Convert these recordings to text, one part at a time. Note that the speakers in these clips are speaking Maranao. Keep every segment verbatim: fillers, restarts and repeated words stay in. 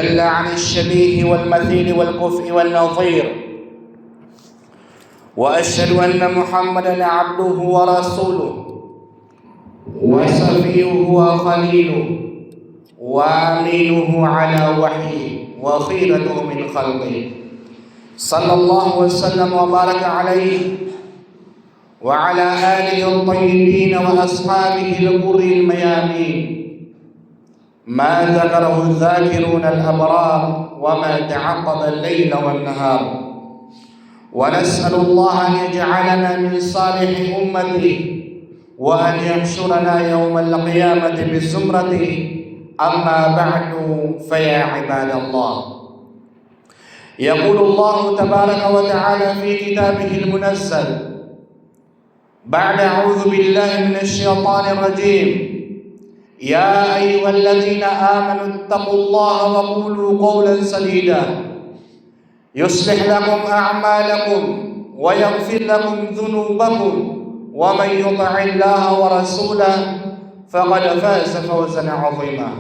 جل عن الشبيه والمثيل والكفء والنظير. وأشهد أن محمدا عبده ورسوله وصفيه وخليله وأمينه على وحيه وخيرته من خلقه، صلى الله وسلم وبارك عليه وعلى آله الطيبين وأصحابه الغر الميامين، ما ذكره الذاكرون الأبرار وما تعاقب الليل والنهار. ونسأل الله أن يجعلنا من صالح أمته، وأن يحشرنا يوم القيامة بزمرته. أما بعد، فيا عباد الله، يقول الله تبارك وتعالى في كتابه المنزل، بعد أعوذ بالله من الشيطان الرجيم، يا أيها الذين آمنوا اتقوا الله وقولوا قولا سديدا، يصلح لكم أعمالكم ويغفر لكم ذنوبكم، ومن يطع الله ورسوله فقد فاز فوزا عظيما.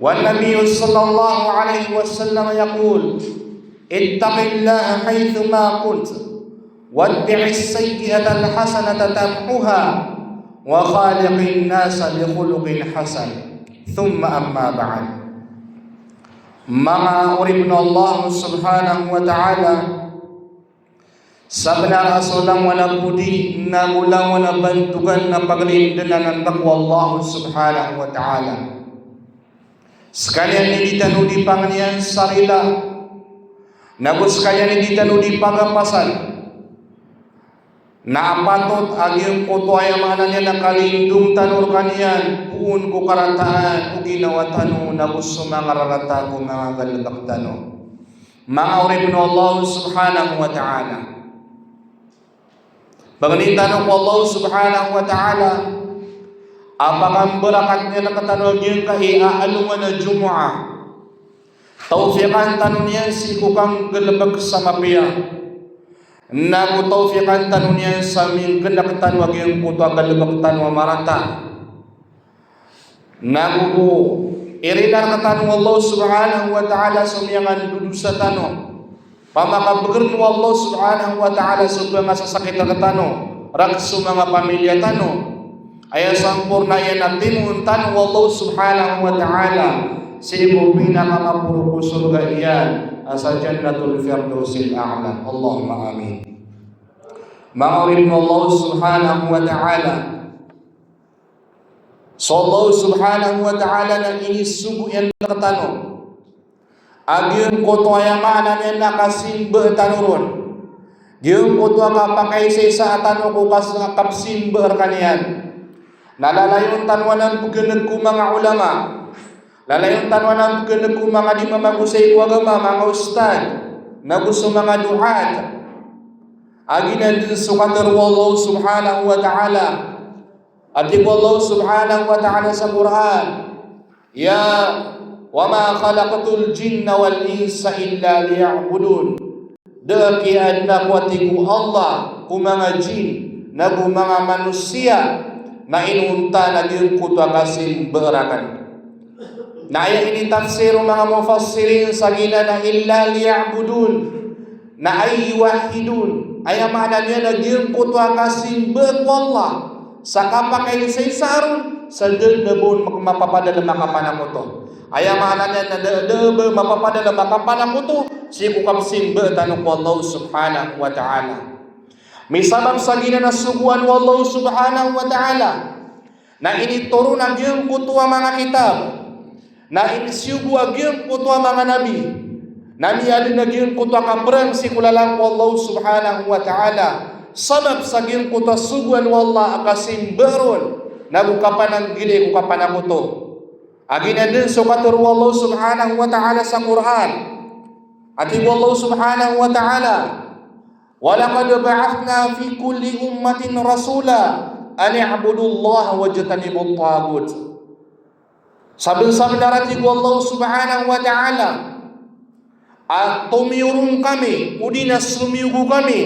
والنبي صلى الله عليه وسلم يقول: اتق الله حيثما كنت، وأتبع السيئة الحسنة تمحها، وخالق الناس بخلق حسن. ثم أما بعد. Manga oripn o Allah subhanahu wa ta'ala, sabnar a so langowan a podi nago langowan a bantogan na paglindanan ko Allah subhanahu wa ta'ala. Skaniyan i di tano di pangniyan sa rila, nago skaniyan i di tano di pagapasan, na patot a giyangkoto a aya maana niyan na kalindong tano rkaniyan, poon ko karataan o ginawa tano, nago so manga rarata ko manga galbk tano. Manga oripn o Allah subhanahu wa ta'ala. Pangnin tano ko Allah subhanahu wa ta'ala a pakambarakat iyan rktano a giyangkai a alongan a Jumu'ah. Tawfiqan tano niyan sii ko kanggalbk sa mapiya. Nago tawfiqan tano niyan sa minggalbk tano a giyangkoto a galbk tano a marata. Nago ko irila rktano o Allah subhanahu wa ta'ala so miyangandodosa tano. Pamakabgrn o Allah subhanahu wa ta'ala so pangasasakit rktano, rakhs o manga pamilya tano. Aya samporna iyan a timoon tano o Allah subhanahu wa ta'ala sii ko pinakamaporo ko sorga iyan a sa Jannatul Firdausil A'la. Allahumma amin. Manga oripn o Allah subhanahu wa ta'ala, so Allah subhanahu wa ta'ala na inisogo iyan rktano a giyangkoto a aya maana niyan na kasimba tano ron. Giyangkoto a kapakaisaisa tano ko kas-, kapsimba rkaniyan. Na lalayon tano anan pgnk ko manga ulama. Lalayon tano anan pgnk ko manga di mamagosay ko agama, manga ustad, nago so manga du'at. A giyanan dn so katharo o Allah subhanahu wa ta'ala. A tig o Allah subhanahu wa ta'ala sa Qur'an, ya, wa ma khalaqtul jinna wal insa illa liya'budun. Da a kiyaadn ako, a tig o Allah, ko manga jinn nago manga manosiya na inonta na giyangkoto a kasimba rakn. Na aya initafsir o manga mufassirin sa giyanan a illa liya'budun, na ay yuwahhidun. Aya maana niyan na giyangkoto a kasimba ko Allah sa kapakaisaisa ron, sa da dn a ba on mak-, mapapadalm a kapanakoto. Aya maana niyan na da, da a ba mapapadalm a kapanakoto sii ko kapsimba tano ko Allah subhanahu wa ta'ala. Misabap sa giyanan a sogoan o Allah subhanahu wa ta'ala na initoron a giyangkoto a manga kitab, na inisogo a giyangkoto a manga nabi, na miyaadn a giyangkoto a kaprang sii ko lalan ko Allah subhanahu wa ta'ala, sabap sa giyangkoto a sogoan o Allah a kasimba ron, nago kapananggilai ko kapanakoto. A giyanan dn so katharo o Allah subhanahu wa ta'ala sa Qur'an. A tig o Allah subhanahu wa ta'ala, wa laqad ba'athna fi kulli ummatin rasula an i'budullaha wajtanibut taghut. Sabnsabnar, a tig o Allah subhanahu wa ta'ala, a tomiyoron kami, odi na somiyogo kami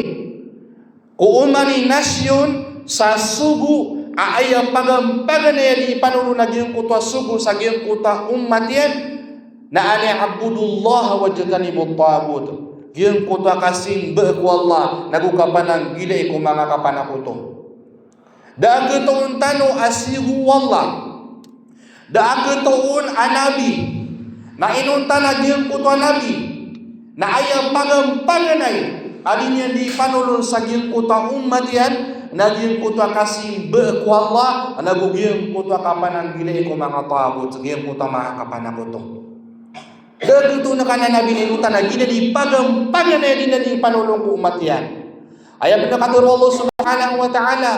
ko oman i nasyon sa sogo a aya pagampaganay a di ipanolon a giyangkoto a sogo sa giyangkoto a omat iyan, Na ani'budullaha wajtanibut taghut. Giyangkoto a kasimba ko Allah, nago kapananggilai ko manga kapanakoto. Da a khatoon tano a siyogo o Allah. Da a khatoon a nabi. Na inonta na giyangkoto a nabi na aya pagampaganay a di niyan di panolon sa giyangkoto a ummat iyan, na giyangkoto a kasimba ko Allah, nago giyangkoto a kapananggilai ko manga taghut, giyangkoto a manga kapanakoto. Da a khatoon a ka na nabi na inonta na giyanan i pagampaganay a di niyan di panolon ko ummat iyan. Aya pn a katharo o Allah subhanahu wa ta'ala,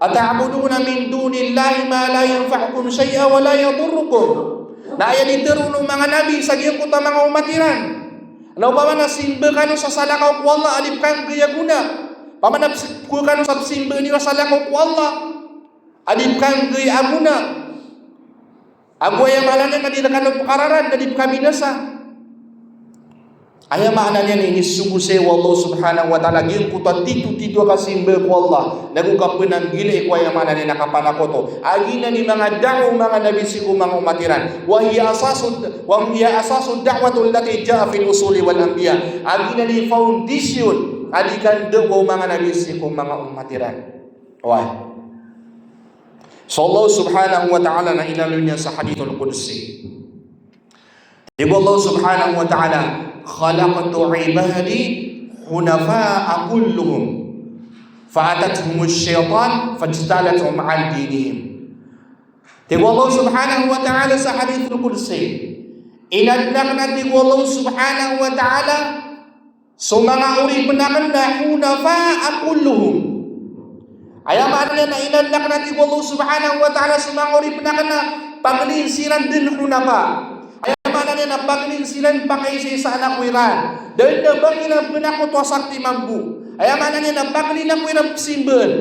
"Ata'buduna min dunillahi ma la yanfa'ukum shay'an wa la yadurrukum." Na aya di tharoon o manga nabi sa giyangkoto a manga ummat iran na opama na simba kano sa salakaw ko Allah a di pkhanggay a gona. Opama na psi-, pkhowa kano sa psimba niyo a salakaw ko Allah a di pkhanggay a gona. Ago aya maana niyan na di rkano pkararan, na di pkabinasa. Aya maana niyan na inisogo saya o Allah subhanahu wa ta'ala giyangkoto a titotito a kasimba ko Allah, nago kapananggilai ko aya maana niyan na kapanakoto. A giyanan i manga da'wa o manga nabi sii ko manga ummat iran. Wa hiya asasu, wa hiya asasu da'wati allati ja'a fil usuli wal anbiya. A giyanan i foundation a di kanda'wa o manga nabi sii ko manga ummat iran. Oway. So Allah subhanahu wa ta'ala na inaloy niyan sa hadithul qudsi. Tig o Allah subhanahu wa ta'ala, "Khalaqtu ibadi hunafa'a kulluhum, fa atathumush shaytan fajtalathum an dinihim." Tig o Allah subhanahu wa ta'ala sa hadithul qudsi. Inadn akn a tig o Allah subhanahu wa ta'ala so manga oripn akn na hunafa'a kulluhum. Aya maana niyan na inadn akn a tig o Allah subhanahu wa ta'ala so manga oripn akn na paglin siran dn hunafa. Aya maana niyan na paglin siran pakaisaisaan ako iran. Da dn a ba kiran pnakoto a sakti mambo. Aya maana niyan na paglin ako iran psimbaan.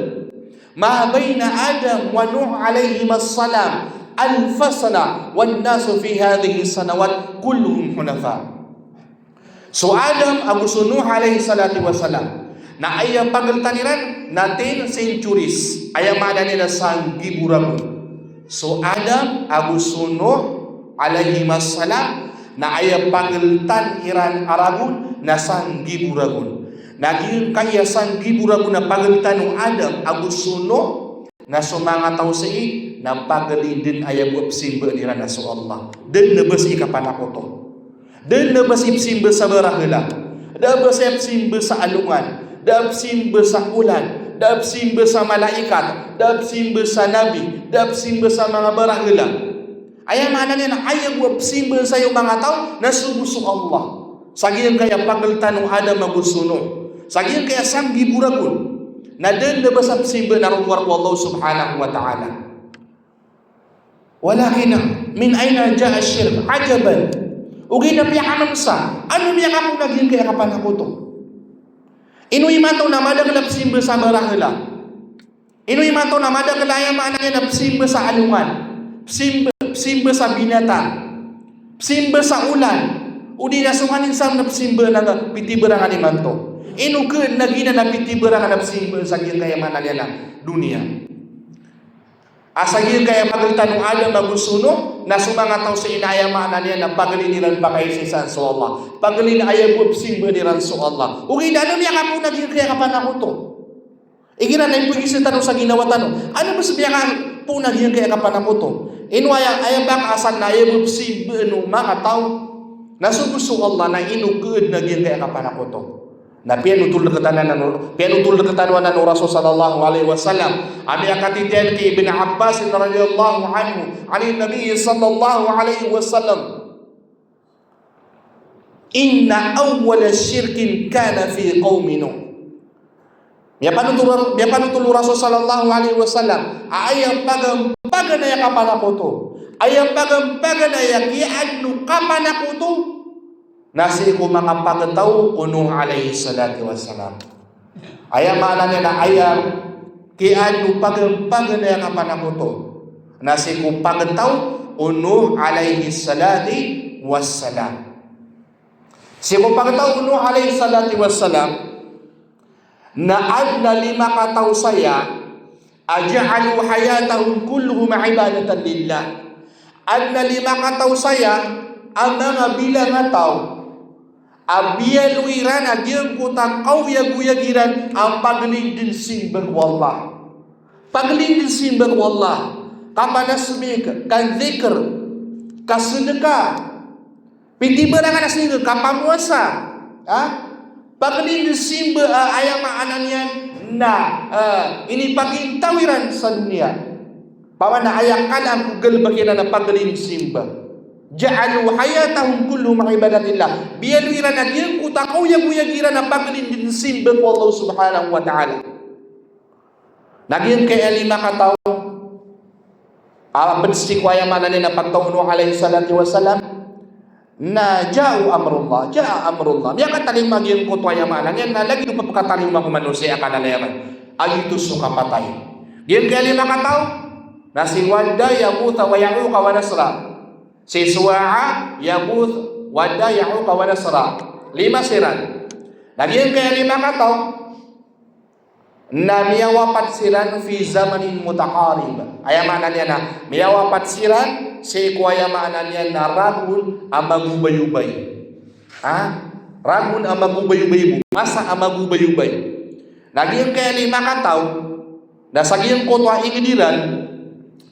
Ma baina Adam wa Nuh alayhimas salam alfa sana wan nasu fi hadhihi sanawat kulluhum hunafa. So Adam ago so Nuh alayhis salatu wassalam na aya pagltan iran na ten centuries, aya maana niyan na sanggibo ragon. So Adam ago so Nuh alayhimas salam na aya pagltan iran a ragon na sanggibo ragon. Na giyangkaya sanggibo ragon a pagltan o Adam ago so Nuh na so manga taw sii na paglin dn aya bo a psimbaan iran a so Allah. Da dn a ba sii kapanakoto. Da dn a ba sii psimba sa barahala. Da a ba sii psimba sa alongan. Da a psimba sa olan. Da a psimba sa malaikat. Da a psimba sa nabi. Da a psimba sa manga barahala. Aya maana niyan na aya bo a psimbaan saya o manga taw na so bo so Allah. Sa giyangkaya pagltan o Adam ago so Nuh. Sa giyangkaya sanggibo ragon. Na da dn a ba sa psimbaan a rowar ko Allah subhanahu wa ta'ala. Walakin min ayna ja'a shirk? Ajaban. Ogaid na piyakamangsa, ano miyakapoon a giyangkaya kapanakoto? Ino imanto na madakl a psimba sa barahala? Ino imanto na madakl a aya maana niyan na psimba sa alongan, psimba, psimba sa binatang, psimba sa olan, odi na so nganin san na psimba na pitibarangan imanto? Ino kn a giyanan a pitibarangan a psimba sa giyangkaya maana niyan na doniya? A sa giyangkaya pagltan o Adam ago so Nuh na so manga taw sii na aya maana niyan na paglin iran pakaisaisaan so Allah. Paglin aya bo a psimbaan iran so Allah. Ogaid na ano miyakapoon a giyangkaya kapanakoto? Igira na ipagisa tano sa ginawa tano, ano bo so miyakapoon a giyangkaya kapanakoto? Ino aya, aya ba ka asal na aya bo a psimbaan o manga taw na so bo so Allah, na ino kn a giyangkaya kapanakoto? Na piyanotol rktano anan o, piyanotol rktano anan o Rasul sallallahu alayhi wasallam a miyakatitayan ki Ibn Abbas radiyallahu anhu, anin Nabi sallallahu alayhi wasallam, "Inna awwala shirkin kana fi qawmi Nuh." Miyapanotol, miyapanotol o Rasul sallallahu alayhi wasallam a aya pagampaganay a kapanakoto, aya pagampaganay a kiyaadn o kapanakoto na sii ko manga pagtaw o Nuh alayhis salatu wassalam. Aya maana niyan na aya kiyaadn o pagampaganay a kapanakoto na sii ko pagtaw o Nuh alayhis salatu wassalam. Sii ko pagtaw o Nuh alayhis salatu wassalam, na adn a lima kataw saya a ja'alu hayatahum kulluhum ibadatan lillah. Adn a lima kataw saya a manga bilang a taw a biyaloy iran a giyangkoto a kaoyagoyag iran a pagdn dn simba ko Allah. Pagdn dn simba ko Allah. Kapanasbik, kadhikr, kasadka, pitibarangan a sii kapamowasa. Ha? Pagdn dn simba, ah, aya maana niyan na, ah, inipagintaw iran sa doniya. Paman na aya kala ko galbk iran na pagdn dn simba. Ja'alu hayatahum kullahum ibadatillah. Biyaloy iran a giyangkoto a kaoyagoyag iran a pagdn dn simba ko Allah subhanahu wa ta'ala. Na giyangkaya lima kataw a pd sii ko aya maana niyan na pagtaw o Nuh alayhis salatu wassalam, na jaa amrullah, jaa amrullah. Miyakatalima giyangkoto aya maana niyan na lagid o pphakatalima ko manosiya a kalalayaman. Aya oto so kapatay. Giyangkaya lima kataw, na si Wadda, Yaghutha wa Ya'uqa wa Nasra. Si Suwa'a, Yaghuth, Wadda, Ya'uqa wa Nasra. Lima siran. Na giyangkaya lima kataw, na miyawapat siran fi zamanin mutaqarib. Aya maana niyan na miyawapat siran sii ko aya maana niyan na ragon a magobayobay. Ha? Ragon a magobayobay bo. Masa a magobayobay. Na giyangkaya lima kataw, na sa giyangkoto a ingd iran,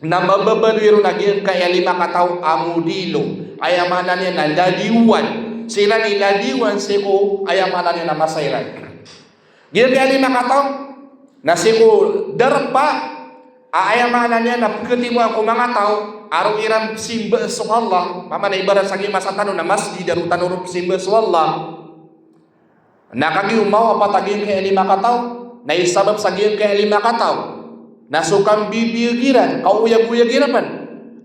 na mababaloy ron a giyangkaya lima kataw a modilo. Aya maana niyan na ladiwan. Siran i ladiwan sii ko aya maana niyan na masa iran. Giyangkaya lima kataw, na sii ko darpa a aya maana niyan na pkhatimoan ko manga taw a roo iran pzimba so Allah, paman na ibarat sa giya masa tano na masjid a roo tano ron pzimba so Allah. Na kagiya mawapat a giyangkaya lima kataw, na isabap sa giyangkaya lima kataw na so kambibiyag iran, kaoyagoyag iran man.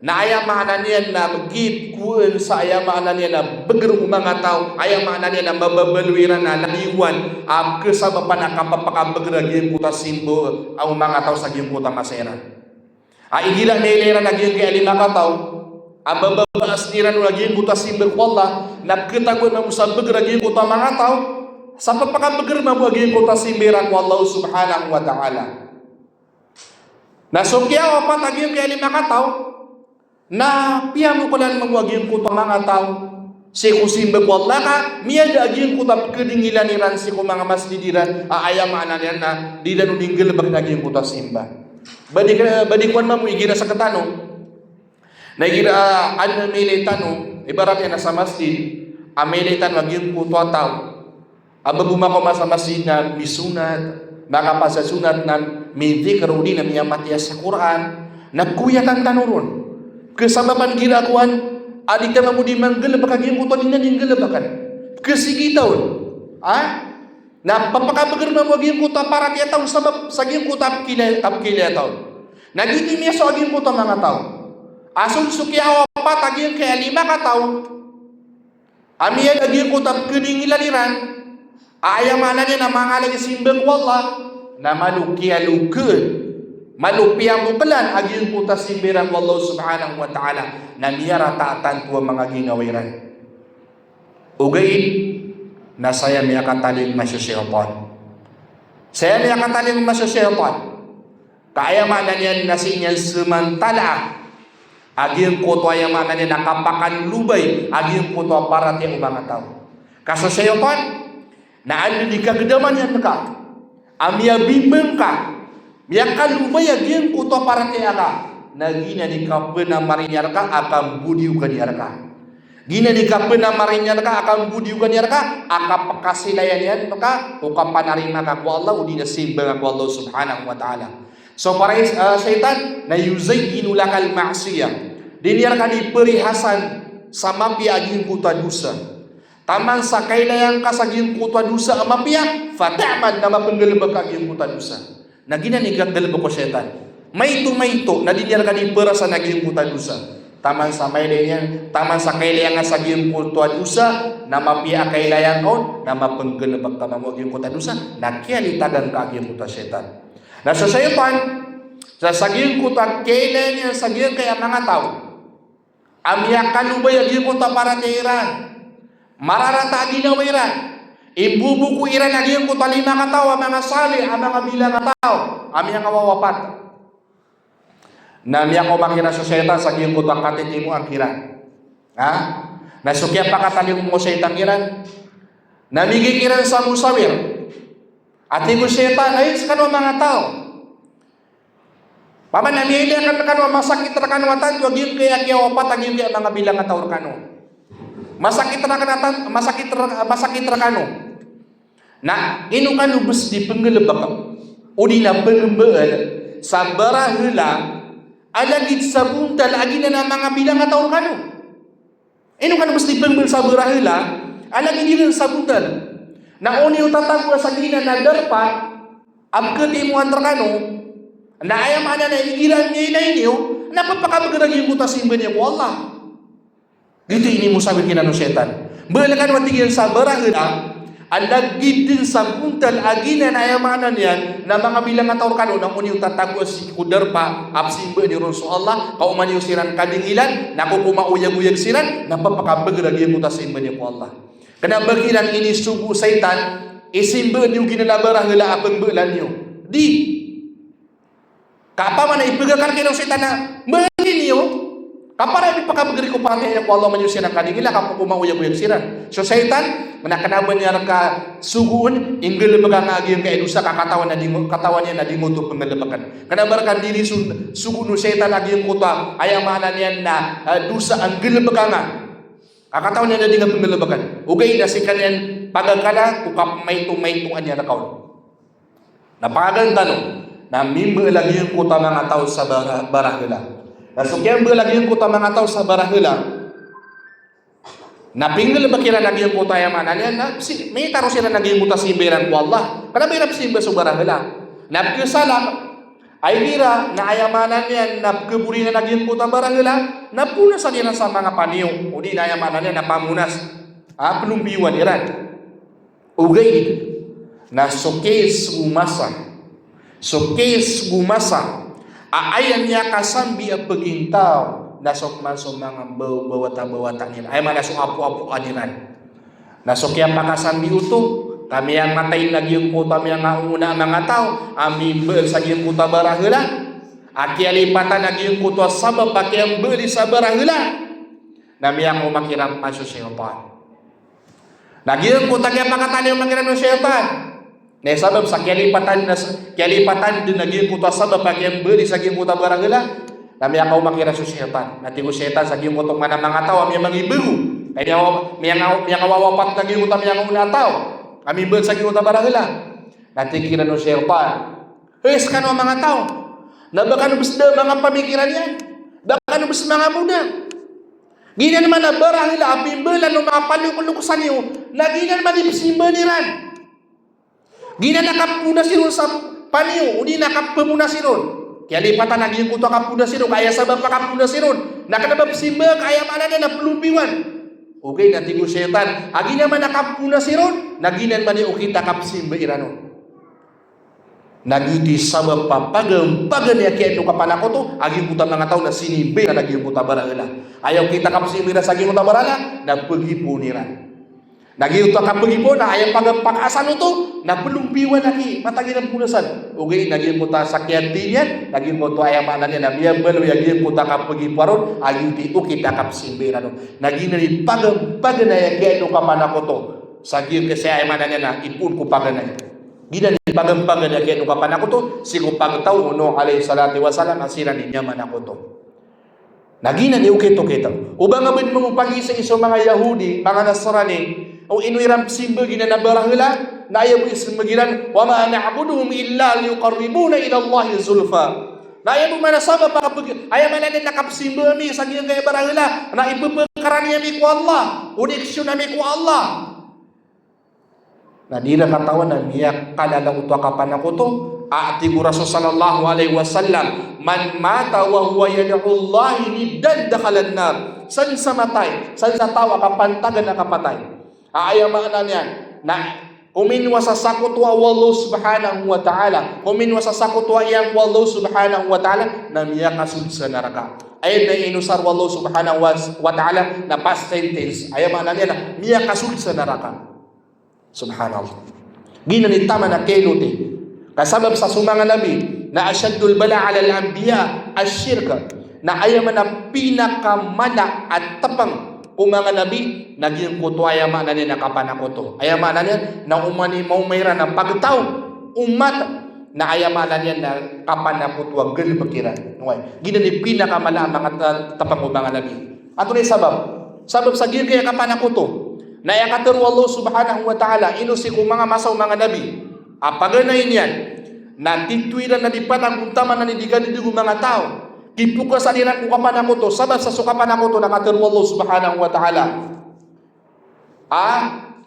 Na aya maana niyan na gii pkowaan sa aya maana niyan na bgr o manga taw, aya maana niyan na mababaloy iran a ladiwan a kasabapan a kapapakabgr a giyangkoto a simba o manga taw sa giyangkoto a masa iran. A igira na ilay iran a giyangkaya lima kataw a bababaasn iran on a giyangkoto a simba ko Allah, na pkhatagoan mambo sa bgr a giyangkoto a manga taw, sa papakabgr mambo a giyangkoto a simba iran ko Allah subhanahu wa ta'ala. Na so kiyawapat a giyangkaya lima kataw, na piyamoklan mambo a giyangkoto a manga taw sii ko simba ko Allah ka miyada a giyangkoto a pkadingilan iran sii ko manga masjid iran a aya maana niyan na di dn on inggalbkn a giyangkoto a simba. Ba di ka, ba di kowan mambo igira sktano. Na igira, ah, adn a mailay tano, ibarat iyan a sa masjid a mailay tano a giyangkoto a taw a ba bo makaoma sa masjid na misonat, makapasasonat na midhikr odi na miyamatiya sa Qur'an, na koyatan tano ron. Kasabapan igira kowan a di tano mambo di manggalbk a giyangkoto a di niyan inggalbkn. Kasigitaw on. Ha? Na papakabgr mambo a giyangkoto a paratiyaya taw sabap sa giyangkoto a pkhailay, a pkhailaya taw. Na giyoto i miyasowa a giyangkoto a manga taw. A so, so kiyawapat a giyangkaya lima kataw a miyada a giyangkoto a pkadingilan iran a aya maana niyan na manga lagid simba ko Allah, na malo kiyalokaan, malo piyamoklan a giyangkoto a simba iran ko Allah subhanahu wa ta'ala, na miyarata a tanto a manga ginawa iran. Ogaid na saya miyakatalingoma so shaytan. Saya miyakatalingoma so shaytan. Ka aya maana niyan na sii niyan samantala a giyangkoto a aya maana niyan na kapakalobay a giyangkoto a paratiyaya o manga taw. Ka so shaytan na anda di kagdaman iyan ka a miyabimbang ka, miyakalobay a giyangkoto a paratiyaya ka, na giyanan i kapnamar iyan rka a kambodiyokan iyan rka. Giyanan i kapnamar iyan rka a kambodiyokan iyan rka a kapkasilayan iyan rka o kapanarima ka ko Allah odi na simba ka ko Allah subhanahu wa ta'ala. So paratiyaya, ah, shaytan na yuzayyinu lakal ma'siyah. Di niyan rka di prihasan sa mapiya a giyangkoto a dosa. Taman sa kailaya ngka sa giyangkoto a dosa a mapiya, fata'mal, na mapnggalbk ka a giyangkoto a dosa. Na giyanan i kanggalbk o shaytan. Maito-maito na di niyan rka di prihasan a giyangkoto a dosa. Taman sa mailay niyan, taman sa kailaya ngka sa giyangkoto a dosa, na mapiya a kailaya ngka on, na mapnggalbk ka mambo a giyangkoto a dosa, na kiyalitagan ka a giyangkoto a shaytan. Na so shaytan, sa, sa giyangkoto a kailaya niyan sa giyangkaya manga taw a miyakalobay a giyangkoto a paratiyaya iran, mararata a ginawa iran, imboboko iran a giyangkoto a lima kataw a manga salih, a manga bilang a taw a miyangawawapat. Na miyakaoma kiran so shaytan sa giyangkoto a katitimoan kiran. Ha? Na so kiyapakatalingoma o shaytan kiran, na migay kiran sa mosawir. A tig o shaytan, ay, skano a manga taw, opama na miyailay akn rkano a masakit rkano a tanto a giyangkaya kiyawapat a giyangkaya manga bilang a taw rkano. Masakit rkano a tan-, masakit rk-, masakit rkano. Na ino kano bs di pnggalbk odi na pngmbal sa barahla a lagid sa bontal a giyanan a manga bilang a taw rkano? Ino kano bs di pngmbal sa barahla a lagid iyan sa bontal? Na o niyo tatagoa sa giyanan a darpa a pkhatimoan rkano, na aya maana niyan na igira miyailay niyo na pphakabagr a giyangkoto a simba niyo ko Allah. Giyoto i inimosawir kiran o shaytan. Mbala kano, a tig iyan, sa barahla a lagid dn sa bontal a giyanan, aya maana niyan na manga bilang a taw rkano, na o niyo tatagoa sii ko darpa a pzimba niyo ron so Allah, ka oman iyo siran kadingilan, na ko komaoyagoyag siran, na pphakabagr a giyangkoto a simba niyo ko Allah. Kna ba kiran inisogo o shaytan i simba niyo giyanan a barahla a pmbalan iyo? Di. Ka opama na ipgakal kiran o shaytan a mbali niyo, ka para ipakabagr ko paratiyaya ko Allah, oman iyo siran kadingilan, ka ko komaoyagoyag siran. So shaytan, na kna ba niyan rka sogoon i nggalbka ngka a giyangkaya dosa ka katawan a di ngo-, katawan iyan a di ngoto pnggalbkn. Kna ba rka dii ron sogoon o shaytan a giyangkoto a, aya maana niyan na, eh, dosa a nggalbka ngka. Ka katawan iyan a di nga pnggalbkn. Ogaid na skaniyan pagakala ko kapmaito-maitoan iyan rka on. Na pangagn tano, na mimbal a giyangkoto a manga taw sa bara-, barahla. Na so kiyambal a giyangkoto a manga taw sa barahla, na pinggalbk iran a giyangkoto, aya maana niyan na si-, mitaros iran a giyangkoto a simba iran ko Allah. Kna ba iran pzimba so barahla. Na pkhasalak, ay gira, na aya maana niyan na pkhabori iran a giyangkoto a barahla, na ponasan iran sa manga paniyo. Odi na aya maana niyan na pamonas. Ah, plompiyowan iran. Ogaid na so kis go masa, so kis go masa a aya miyakasambi a pagintaw na so man so manga baw-, bawata-bawata niyan, aya maana so apo-apoan iran. Na so kiyapakasambi oto, ka miyamatay na giyangkoto a miyangaoona a manga taw a mimbal sa giyangkoto a barahla, a kiyalipatan a giyangkoto a sabap a kiyambali sa barahla, na miyakaoma kiran pn so shaytan. Na giyangkoto a kiyapakatalingoma kiran o shaytan, na sabap sa kiyalipatan, na s-, kiyalipatan dn a giyangkoto a sabap a kiyambali sa giyangkoto a barahla, na miyakaoma kiran so shaytan. Na tig o shaytan sa giyangkoto man a manga taw a miyamangibgo, ka miya-, miyanga-, miyakawawapat na giyangkoto a miyangaoona a taw a mimbal sa giyangkoto a barahla. Na tig kiran o shaytan, hay skano a manga taw, na ba kano bs da manga pamikiran iyan, ba kano bs manga moda. Giyanan man a barahla a pimbalan o manga palokloksan iyo, na giyanan man i pzimbaan iran. Giyanan a kapponas iron sa paniyo, odi na kapponas iron. Kiyalipatan a giyangkoto a kapponas iron, ka aya sabap a kapponas iron na kna ba pzimba ka, aya maana niyan na plompiyowan. Ogaid na tig o shaytan a giyanan man a kapponas iron, na giyanan man i okit a kapzimba iran on. Na giyoto i sabap a paganay, paganay a kiyaadn o kapanakoto a giyangkoto a manga taw na sinimba iran a giyangkoto a barahla. Aya okit a kapzimba iran sa giyangkoto a barahla na pagipoon iran. Na giyoto a kapagipoon na aya paganay a pakaasal oto na plompiyowan a ki, matag iran ponasan. Ogaid na giyangkoto a sakiyati niyan, na giyangkoto, aya maana niyan na miyabaloy a giyangkoto a kapagipoon ron a giyoto i okit a kapzimba iran on. Na giyanan i paganay, paganay a kiyaadn o kapanakoto sa giyangkaya, aya maana niyan na ipoon ko paganay. Giyanan i paganay, paganay a kiyaadn o kapanakoto sii ko pagtaw o Nuh alayhis salatu wassalam a siran i miyamanakoto. Na giyanan i okit-okit. O ba nga ba dn mangopagiza i so manga Yahudi, manga Nasrani, o ino iran pzimba giyanan a barahla, na aya bo i simba iran, "Wa ma na'buduhum illa liyuqarribuna ilallahi zulfa." Na aya bo man a sabap a kapag-, aya maana niyan na kapzimba ami sa giyangkaya barahla na ipapakarangi ami ko Allah, koneksyon ami ko Allah. Na di iran katawan a miyakalala oto a kapanakoto. A tig o Rasul sallallahu alayhi wasallam, "Man mata wa huwa yad'ullaha niddan dakhalan nar." San sa matay, san sa taw a kapantagan a kapatay a aya maana niyan na kominowa sa sakotoa o Allah subhanahu wa ta'ala, kominowa sa sakotoa iyan ko Allah subhanahu wa ta'ala, na miyakasold sa naraka. Aya na inosar o Allah subhanahu wa, wa ta'ala na past sentence. Aya maana niyan na miyakasold sa naraka. Subhanallah. Giyanan i taman a kiyailoti. Ka sabap sa so manga nabi, Na ashaddul bala alal anbiya ash-shirk. Na aya maana a pinakamala a tpng ko manga nabi na giyangkoto, aya maana niyan na kapanakoto. Aya maana niyan na oman i maoma iran a pagtaw, umat, na aya maana niyan na kapanakoto a galbk iran. Oway. Giyanan i pinakamala a manga ta-, tpng o manga nabi. Antonaa i sabap? Sabap sa giyangkaya kapanakoto na aya katharo o Allah subhanahu wa ta'ala, ino, sii ko manga masa o manga nabi a paganay niyan na tito iran a di panagontaman a di kadidg o manga taw. Kipokasan iran ko kapanakoto, sabap sa so kapanakoto na katharo o Allah subhanahu wa ta'ala a,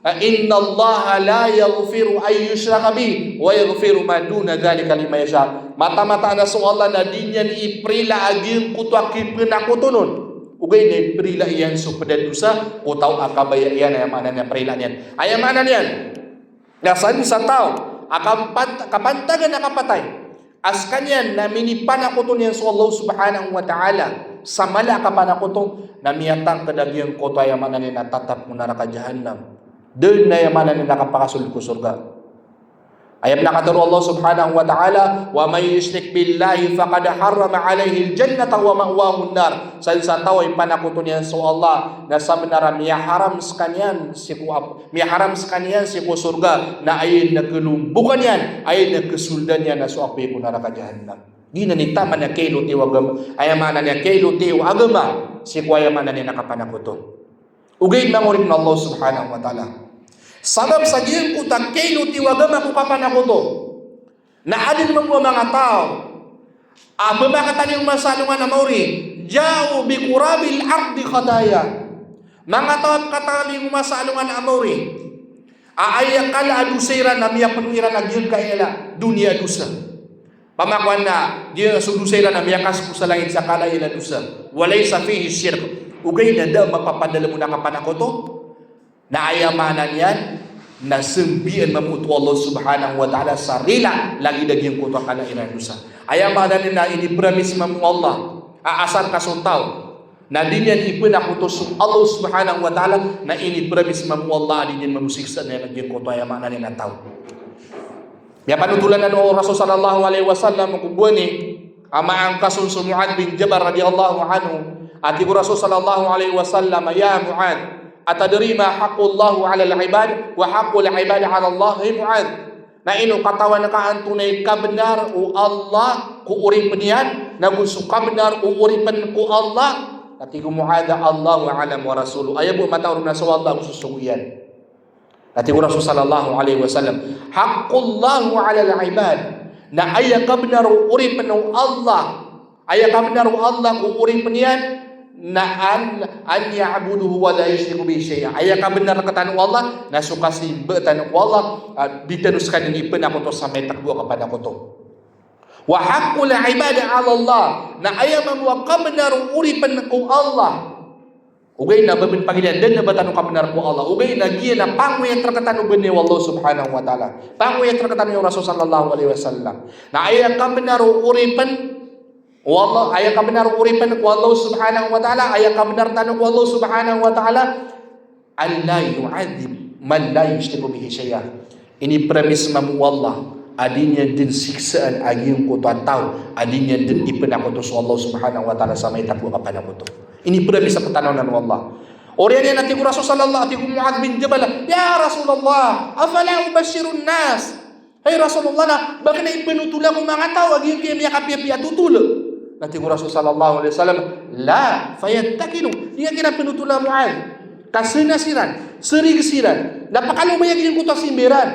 a, "Innallaha la yaghfiru an yushraka bihi wa yaghfiru ma duna dhalika liman yasha." Mataan-mataan a so Allah na di niyan iprila a giyangkoto a kipnakoton on. Ogaid na iprila iyan so pd a dosa ko taw a kabaya iyan, aya maana niyan a prila niyan. Aya maana niyan na sadn sa taw a kapat-, kapantagan a kapatay a skaniyan na minipanakoto niyan so Allah subhanahu wa ta'ala sa mala a kapanakoto, na miyatangkd a giyangkoto, aya maana niyan na tatap ko naraka jahannam. Da dn, aya maana niyan na kapakasold ko sorga. Aya pn a katharo o Allah subhanahu wa ta'ala, "Wa man yushrik billahi faqad harrama alayhil jannata wa ma'wahun nar." Sadn sa taw a ipanakoto niyan so Allah na sabnar a miyaharam skaniyan sii ko ap-, miyaharam skaniyan sii ko sorga, na aya dn a kalombokan iyan, aya dn a kasoldan iyan na so apoy ko naraka jahannam. Giyanan i taman a kailoti o agama, aya maana niyan a kailoti o agama sii ko, aya maana niyan na kapanakoto. Ogaid, manga oripn o Allah subhanahu wa ta'ala, sabap sa giyangkoto a kailoti o agama ko kapanakoto, na adn mambo a manga taw a pmakataniyo masa alongan a maori, "Ja'u bi qurabil ardi khataya." Manga taw a pkataniyo masa alongan a maori a aya kala a dosa iran na miyapno iran a giyangkaya doniya a dosa. Pamakowan na giya so dosa iran na miyakasko sa langit sa kala iran a dosa. "Wa laysa fihi shirk." Ogaid na da a mapapadalm on a kapanakoto. Na aya maana niyan na sambian mambo oto o Allah subhanahu wa ta'ala sa rila lagid a giyangkoto a kala iran a dosa. Aya maana niyan na inipromise mambo o Allah a asar ka so taw na di niyan ipnakoto so Allah subhanahu wa ta'ala, na inipromise mambo o Allah a di niyan mambo siksaan a giyangkoto, aya maana niyan na taw. Miyapanothol anan o Rasul sallallahu alaihi wasallam ko gowani a maangkason so Muadh bin Jabal radiyallahu anhu. A tig o Rasul sallallahu alaihi wasallam, "Ya Muadh, atadri ma haqqullahi alal ibad wa haqqul ibad alallahi, Muadh?" Na ino, katawan ka antonaa i kabnar o Allah ko oripn iyan, nago so kabnar o oripn ko Allah? Na tig o Muadh, "Allahu a'lam wa rasuluh." Aya bo a matao ron na so Allah ago so sogo iyan. Na tig o Rasul sallallahu alaihi wasallam, "Haqqullahi alal ibad." Na aya kabnar o oripn o Allah, aya kabnar o Allah ko oripn iyan na an, an ya'buduhu wa la yushriku bihi shay'a. Aya kabnar rktano o Allah na so kasimba tano ko Allah, ah, di tano skaniyan ipnakoto sa maitk bo a kapanakoto. Wa haqqul ibad alallah. Na aya mambo a kabnar o oripn ko Allah, ogaid na ba pn pagilaya, da dn a ba tano kabnar ko Allah. Ogaid na giya na pangoyat rktano bnar o Allah subhanahu wa ta'ala, pangoyat rktano o Rasul sallallahu alaihi wasallam. Na aya kabnar o oripn o Allah, aya kabnar o oripn ko Allah subhanahu wa ta'ala, aya kabnar tano ko Allah subhanahu wa ta'ala, an la yu'adhdhib man la yushriku bihi shay'a. Inipromise mambo o Allah a di niyan dn siksaan a giyangkoto a taw a di niyan dn ipnakoto so Allah subhanahu wa ta'ala sa maitk bo a kapanakoto. Inipromise rktano anan o Allah. Oriyan iyan a tig o Rasul sallallahu, a tig o Muadh bin Jabal, "Ya Rasulullah, afala ubashshirun nas?" Hay Rasulullah, na ba akn ipnothol ko manga taw a giyangkaya miyakapiyapiya a thotol? Na tig o Rasul sallallahu alaihi wasallam, "La, fayattakilu." Di ngka kiran pnothol, Muadh. Ka sna siran, srig siran, na pakalobay a giyangkoto a simba iran.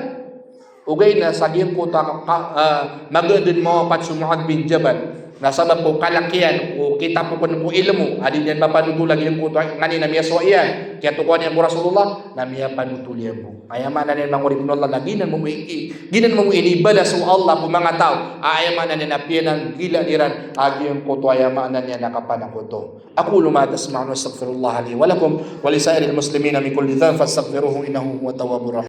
Ogaid na sa giyangkoto a ka-, ah, magaan dn mawapat so Muadh bin Jabal. Na sabap ko kalk iyan ko kitapokn ko ilmo a di niyan mapanothol a giyangkoto a nganin a miyasowa iyan, kiyatokawan iyan ko Rasulullah, na miyapanothol iyan bo. Aya maana niyan, manga oripn o Allah, na giyanan mambo i, i, giyanan mambo inibalas o Allah ko manga taw a aya maana niyan na piyananggilaan iran a giyangkoto, aya maana niyan na kapanakoto. Aqulu ma tasma'un, astaghfirullaha li wa lakum wa li sa'iril muslimina min kulli dhanb, fastaghfiruhu innahu huwat tawwabur rahim.